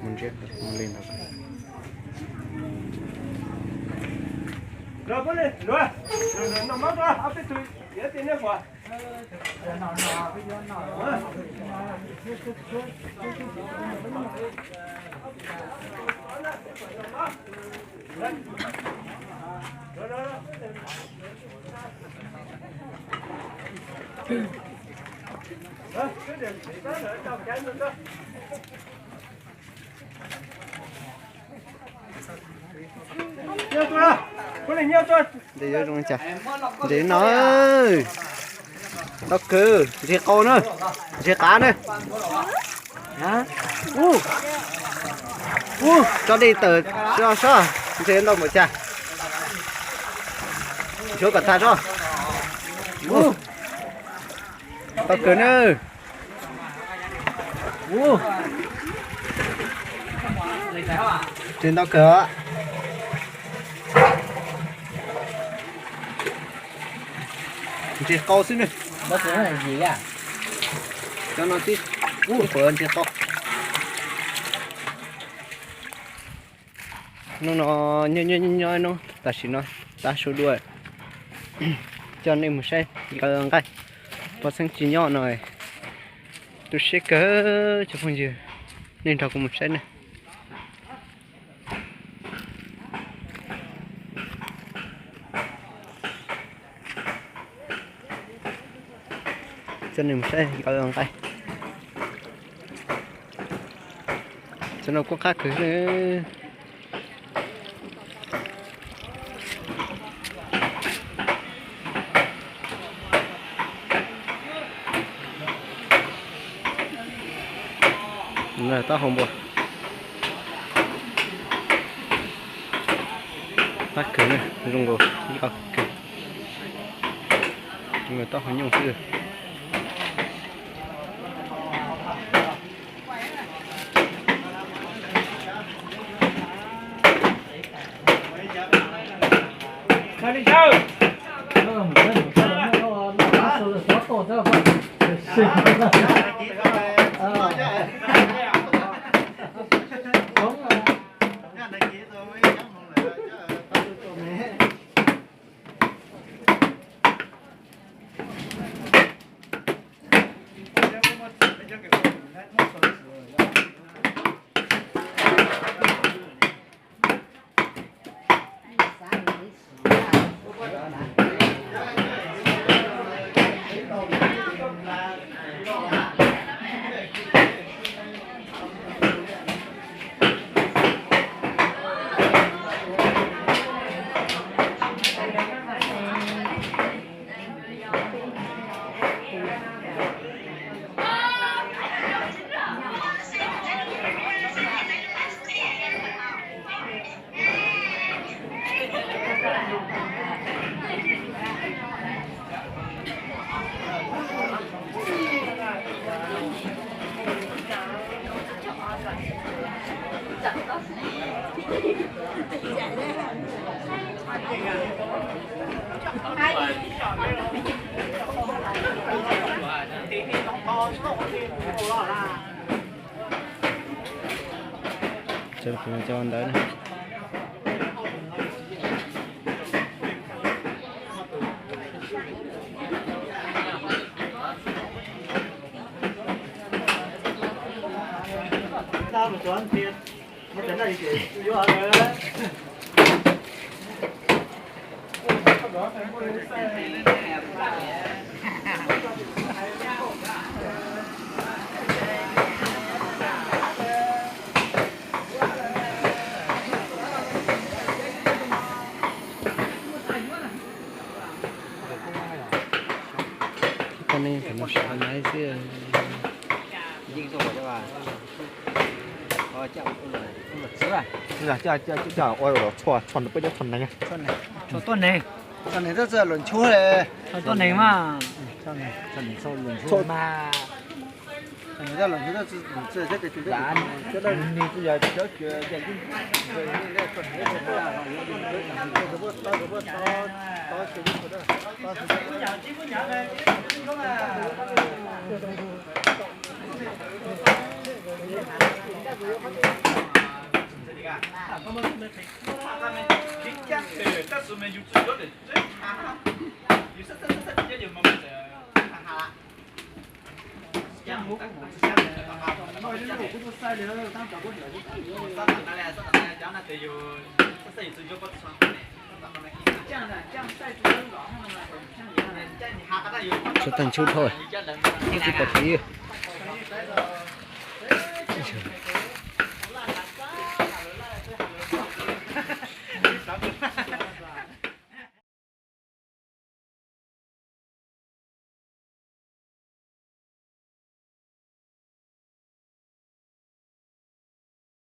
Mus ntsia mus li ntawd. Luag, luag, luag, no mab, ob peb tug, yuav tej neb quas. Ntev zoo cas? Ntev no. Ntau kawg, ntseg qau na, ntseg qav na. Ub, ub, tso dej tawm, tso sob, ntseg ntau npaum cas. Ntsuav kom tag sob. Ub, ntau kawg na. Ub, ntseg ntau kawg os. Ntseg qau xwb na. Cov no tib, ub, puas ntseg qau. Hnub no nyob nyob nyob hnub tam sim no tav su dua, coj nej mus saib nkawd nqaij. Pov xeeb tsis nyob no, tu siab kawg cov phooj ywg, nej nrog kuv mus saib ne. Coj nej mus saib nkawd nqaij. Cov no kuj qab kawg li. Taub hau npua, qab kawg, zoo nkaus ib qho kawg. Taub hau nyuj xwb. Cov ntawd na. Poj niam tam no sawv maiv xwb. Coj ua los txhua, txhua nees, txhua nees, txhua nees tuaj txog luam nchuav li. Txhua nees mas. Tsuas tag ntsub dhau, tsis pom kev.